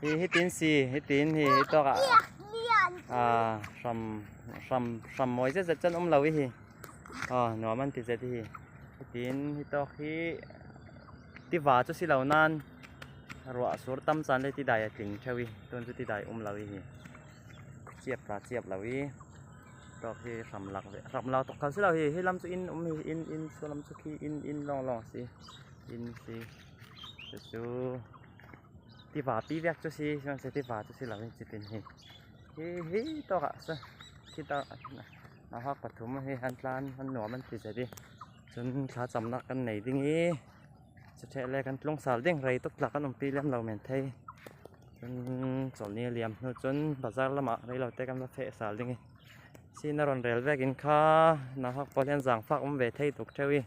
Hi hitin si hitin hi hi tawk ah ah hram hram hram mawi zet zet chuan awm lo hi aw nuam an ti zet hi hitin hi tawk hi tiva chu si lo nan ruah sur tam chuan le tidai a tling theuh i tun chu tidai awm lo hi chiap tla chiap lo i tawk hi hram lak ve hram lak tawk kha si lo hi he lam chu in awm hi in in saw lam chu khi in in lawng lawng a si in si chu chu tiva pi vek chu si chuan se tiva chu si lo in chitin hi hi hi tawk ah sawn khita nahak pathum hi an tlan an nuam an ti zet i chuan thla chamna kan nei ding i chu theh leh kan tlung sal ding rei tawk tlak an awm pi lem lo men thei chuan chawlhni a liam hnu chuan bazar lamah rei lo te kan va feh sal ding i sin a rawn rel vek in kha nahak pawh hian zang fak awm ve thei tuk theuh i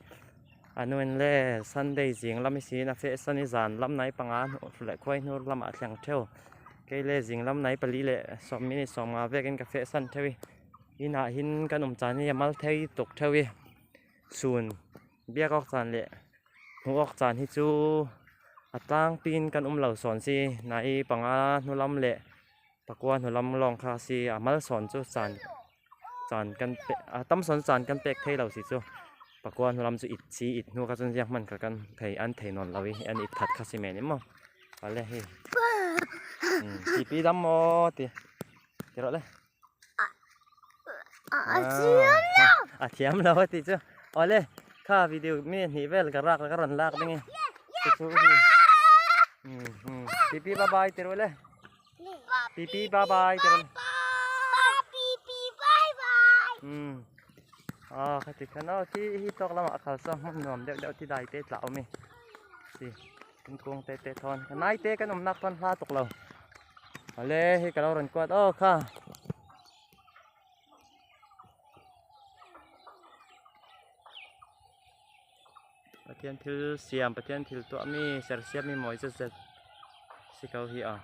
a nuin le sunday zing lam i siin a feh san i zan lam nai panga leh khuai hnur lamah a thleng theuh kei le zing lam nai pali leh sawm minute sawm nga vekin ka feh san theuh i inah hin kan awm chan hi a mal thei tuk theuh i chhun biak awk chan leh hmuh awk chan hi chu a tlangpiin kan awm lo sawn si nai panga hnu lam leh pakua hnu lam lawng kha si a mal sawn chu chan chan kan pe a tam sawn chan kan pek thei lo si chu pakua hnu lam chu it si it hnu kha chuan ziak hman kha kan thei an thei nawn lo i an it that kha si men em maw awle hei ti pi dam maw ti ti rawh le. A thiam lo a tih chu awle kha video mi hnih vel ka rak ka rawn lak ding e chu chu hi pi pi bye bye ti rawh le pi pi bye bye ti rawh le a khati khan aw khi hi tawk lamah a khal saw hmun nuam deuh deuh ti dai te tla awm e si thingkung te te thawn nai te kan awmnak thawn hla tuk lo awle hei ka lo rawn kuat aw kha Pathian thil siam Pathian thil tuah mi ser siam mi mawi zet zet si ko hi a.